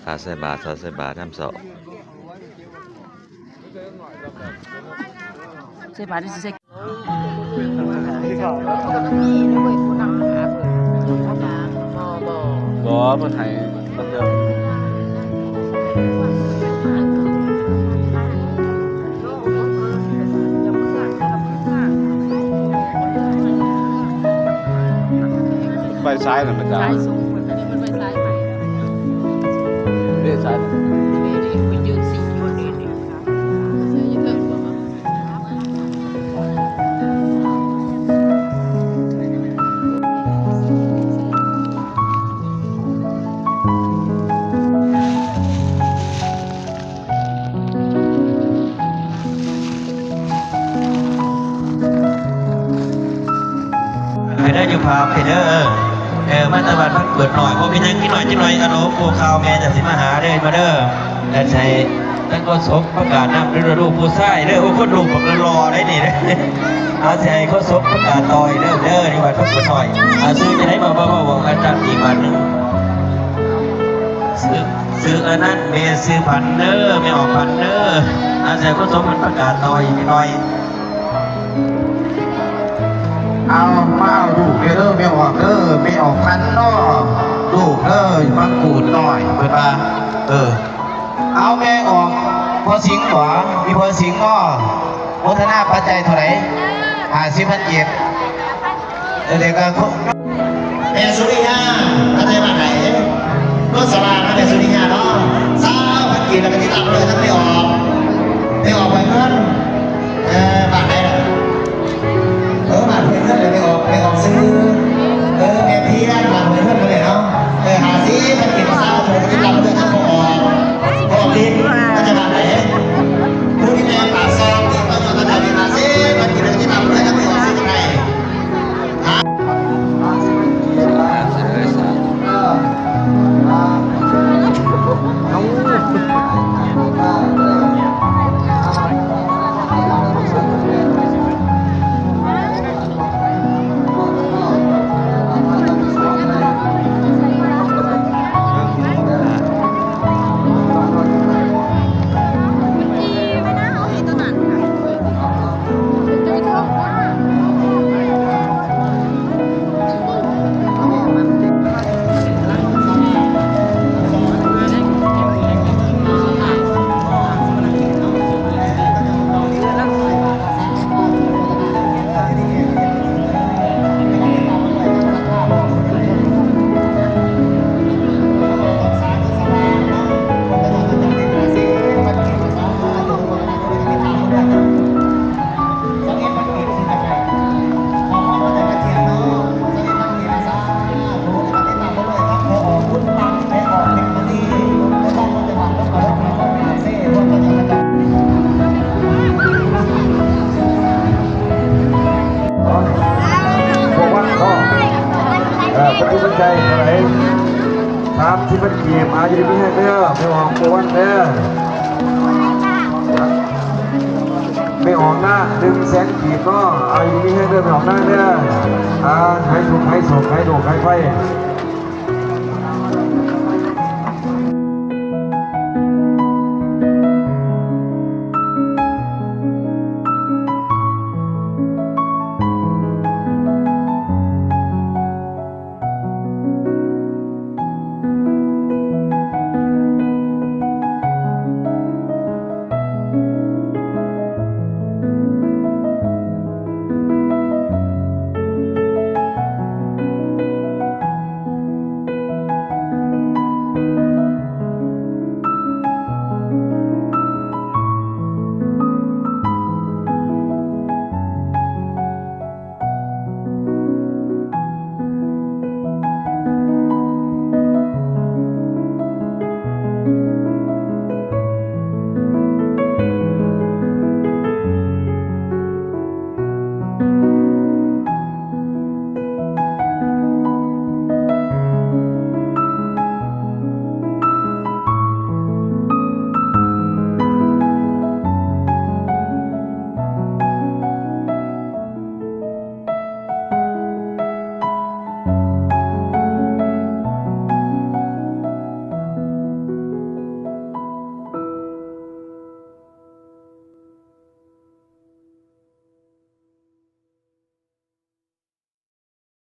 ພາໃສ່ບາດ ຊອຍໃສ່ບາດຍາມເຊົ້າ ໃສ່ບາດ ຊິໃສ່ ບໍ່ ເພິ່ນໃຫ້ ໄປຊ້າຍນະ ພະເຈົ້າ ຊ້າຍສູງ ອັນນີ້ເພິ່ນໄປຊ້າຍໃໝ່ ເດ້ຊ້າຍ ໄປຢືນສີ່ຢູ່ນີ້ ໄປເດີ ຢູ່ພາບໄປເດີ ເອີ ມາແຕ່ບ້ານພັກກວດນ້ອຍ ບໍ່ເປັນຫຍັງ ຈັກໜ້ອຍ ຈັກໜ້ອຍ ອາໂລ ໂກຂ່າວແມ່ຈະຊິມາຫາເດີ ມາເດີ ແລ້ວໃຫ້ທ່ານໂຄສົກປະກາດນຳເດີ ລູກຜູ້ຊາຍເດີ ໂອ້ ຄົນລູກບັກຫຼໍ່ໆ ໄດ໋ນີ້ ເອົາ ຊິໃຫ້ໂຄສົກປະກາດຕໍ່ອີກເດີ ເດີ ຢູ່ບ້ານພັກກວດນ້ອຍ ເອົາ ຊື່ຈັ່ງໃດ ເວົ້າ ເວົ້າ ເວົ້າກັນອີກບາດໜຶ່ງ ຊື່ ຊື່ອັນນັ້ນ ແມ່ຊື່ພັນເດີ ແມ່ອອກພັນເດີ ອາໄສຄົນສົມບັນປະກາດຕໍ່ອີກໜ້ອຍ. ເອົາ ມາເອົາລູກເດີ ແມ່ອອກເດີ ແມ່ອອກພັນເນາະ ລູກເດີ ມັງກູດນ້ອຍ ເພິ່ນວ່າ ເອີ ເອົາ ແມ່ອອກພໍ່ສິງບໍ ອີ່ພໍ່ສິງເນາະ ໂມທະນາປັດໄຈເທົ່າໃດ? ຫ້າສິບພັນກີບ. ເອີ ແລ້ວກໍແມ່ສຸລິຍາ ມາແຕ່ບ້ານໃດ? ໂນນສາລາເນາະ ແມ່ສຸລິຍາເນາະ ຊາວພັນກີບ ແລ້ວກໍຕິດຕາມເລີຍ ທັງແມ່ອອກ ແມ່ອອກໄປເງິນ ເອີ ບ້ານໃດລະ? ເອີ ບ້ານຫ້ວຍເງິນ ແລ້ວແມ່ອອກ ແມ່ອອກຊື່ ເອີ ແມ່ພຽນ ບ້ານຫ້ວຍເງິນ ເພິ່ນເນາະ ເອີ ຫ້າສິບພັນກີບ ຊາວ ແລ້ວກໍຕິດຕາມເລີຍ ທັງພໍ່ອອກ ພໍ່ອອກລິດ ມາຈາກບ້ານໃດ? ຜູ້ທີ່ແມ່ປາກຊ່ອງ ທີ່ເພິ່ນເອົາມາຈາກເວລາເຊ ມັນກິນແລ້ວກໍຕິດຕາມເລີຍ ທັງແມ່ອອກຊື່ຈັ່ງໃດ? ເອີ ຄົນທີ່ມັນໃຈເທົ່າໃດ? ສາມສິບພັນກີບ ອາ ຢູ່ດີມີແຮງເດີ ແມ່ອອກ ປູວັນເດີ ແມ່ອອກນາງ ໜຶ່ງແສນກີບເນາະ ອາ ຢູ່ດີມີແຮງເດີ ແມ່ອອກນາງເດີ ອາ ໃຫ້ໂຊກ ໃຫ້ໂຊກ ໃຫ້ໂຊກ ໃຫ້ໄພ.